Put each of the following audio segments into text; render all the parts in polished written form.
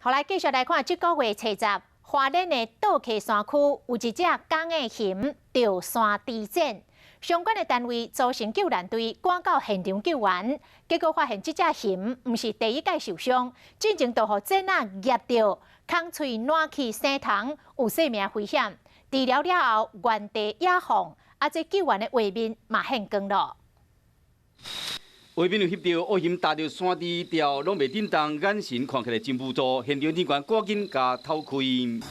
好，來繼續來看，這個月初十，花蓮的倒溪山區有一隻公的熊著山豬剪，相關的單位組成救難隊趕到現場救援，結果發現這隻熊毋是第一擺受傷，進前就予剪仔夾著，空喙爛去生蟲，有生命危險。治療了後，原地野放，啊，這救援的畫面嘛現光咯。畫面有翕著烏熊踏著山豬掉，攏袂振動，眼神看起來真無助。現場人員趕緊共透開。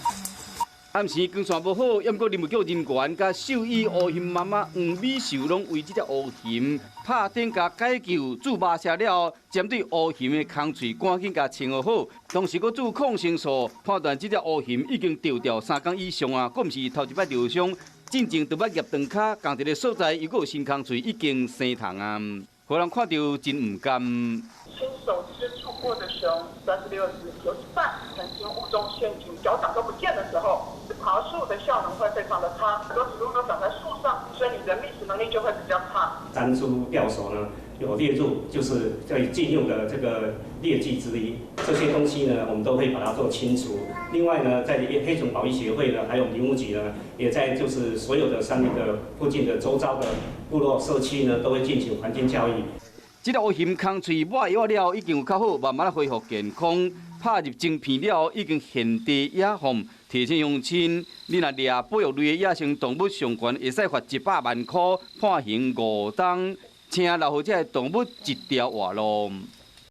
暗時光線無好，猶過林務局人員佮獸醫烏熊媽媽黃美秀攏為這隻烏熊拍電共解救，注麻射了後，針對烏熊的空喙趕緊共清好。同時閣注抗生素，判斷這隻烏熊已經著掉3工以上啊，閣毋是頭一擺著傷，進前就捌夾斷跤，仝一个所在又閣有新空喙已經生蟲啊，予人看著真毋甘。親手接觸過的熊36隻，有一半曾經誤中陷阱，腳掌都不見的時候，爬樹的效能會非常的差。很多植物都長在樹上，所以你的覓食能力就會比較差。山豬釣手呢有列入，就是在禁用的這個獵具之一。這些東西呢，我們都會把它做清除。另外呢，在黑熊保育協會呢，還有林務局呢，也在就是所有的山林的附近的周遭的部落社區呢，都會進行環境教育。這隻烏熊空喙抹藥了，已經有較好，慢慢恢復健康。拍入晶片了後，已經現地野放。提醒鄉親，你若掠保育類的野生動物，上懸會使罰100萬箍，判刑5冬。請留予這个動物一條活路。